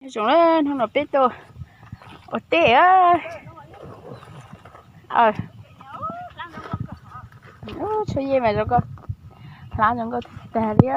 Zoo, hnub no peb tuaj ua teb. Tshuaj yej mas zoo nkauj, hlab zoo nkauj tag li.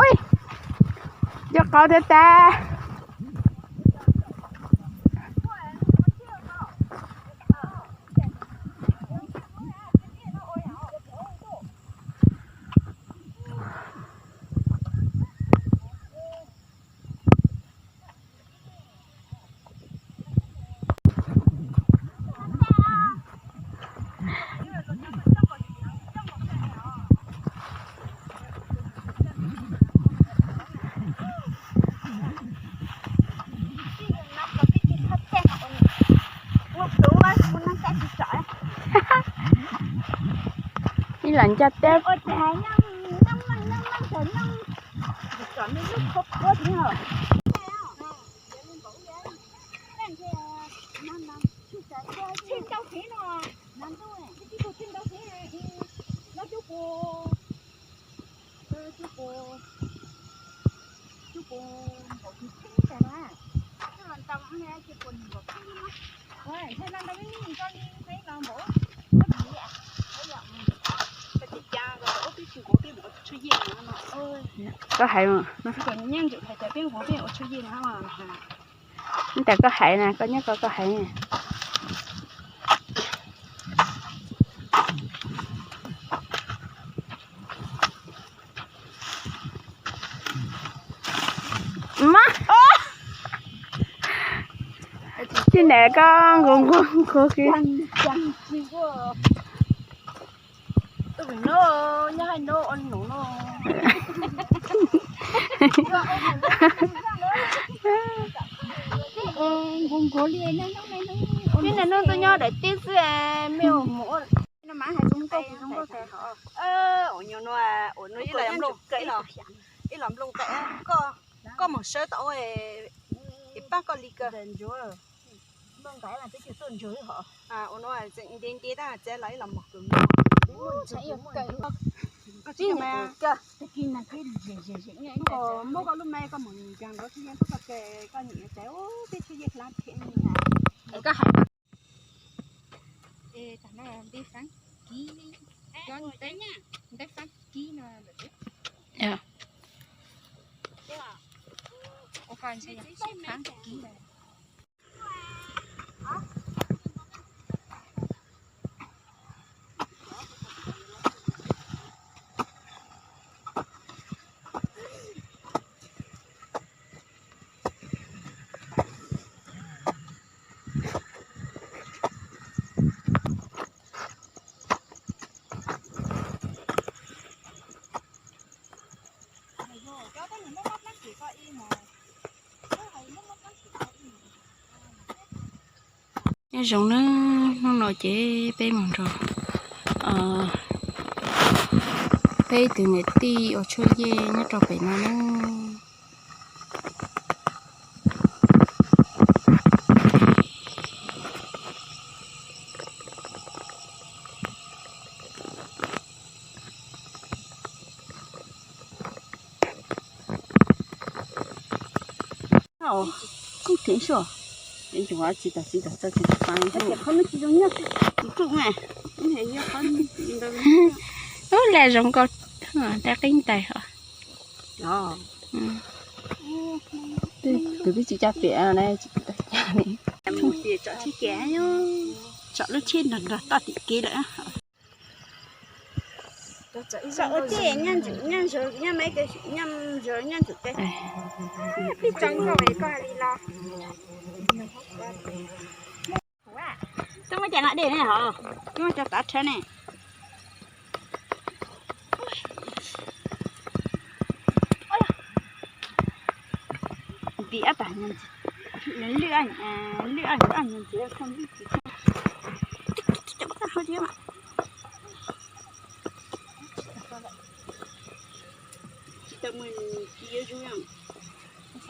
Ui, cov qauv tag tag. Ib los ncaj teb. Koj hais mas. Ntawm koj hais na, koj nyob koj koj hais. Mas, tib neeg koj nqus nqus nqus kiag. Tib neeg nub tuaj nyob daim teb xwb, me mus ua. Ua nyuag no, ua no ib los nplooj, ib los nplooj nqaim, koj mus sawb tau es pab koj li kawg. Ua no nti nti tab txav los ib los mos kawg. Koj tsis mas, muab koj lub me koj mus ncaag nkawd txhua yam, koj nyiam txav peb txhua yam hlab phem. Koj hais Nyob zoo nawb, hnub no ces peb mus nrog peb ib tug niam tij ua tshuaj yej nyob rau pem no nawb. Kub theem suaj, tsis tas tsis tas txog tsis tas. Ub, laj zoo nkauj, dab qeeb ntais hos. Tus twb tsis caj piam na, tsis tas cas li. Tsom lub tsheb nrog nrog toj tim kev lawm. Tsom ua tij nyob ntxim nyob ntsws, nyob me nyob ntsws, nyob ntxim. Twb tsis tso nkauj li koj hais li los. Twb muab cov no de ne hos, twb muab cov tav rhawv ne. Nti ab tas, lwj ab, lwj ab, ab nti, tsis tau mus tsis yuav zus.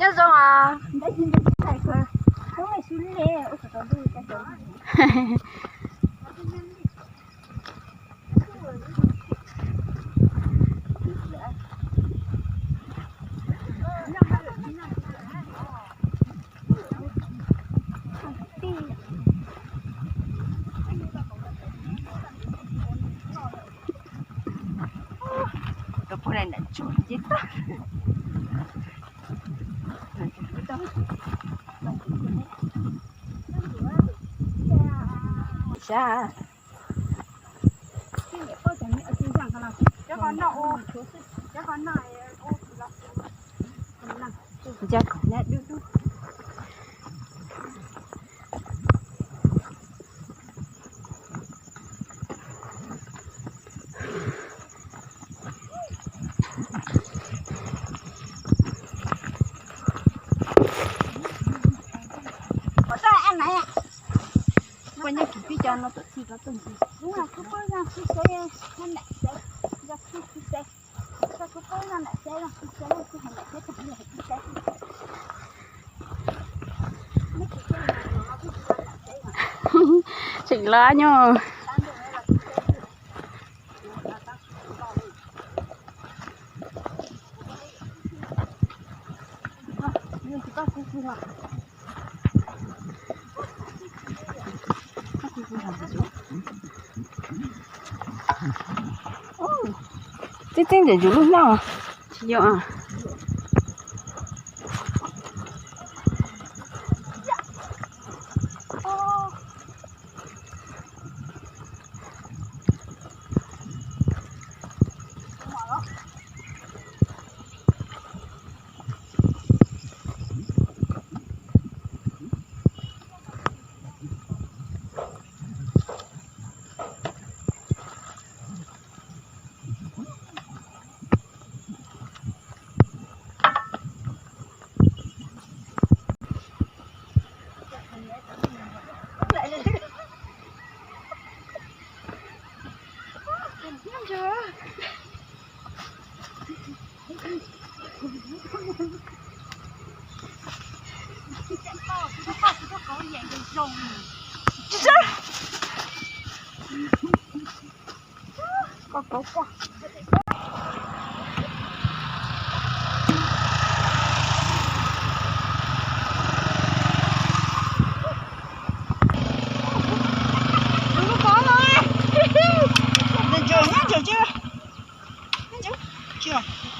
Nyob zoo os. Tseem loj nyuj. Txeeb txeeb ntawm yus lub hnab tsis yog. yog.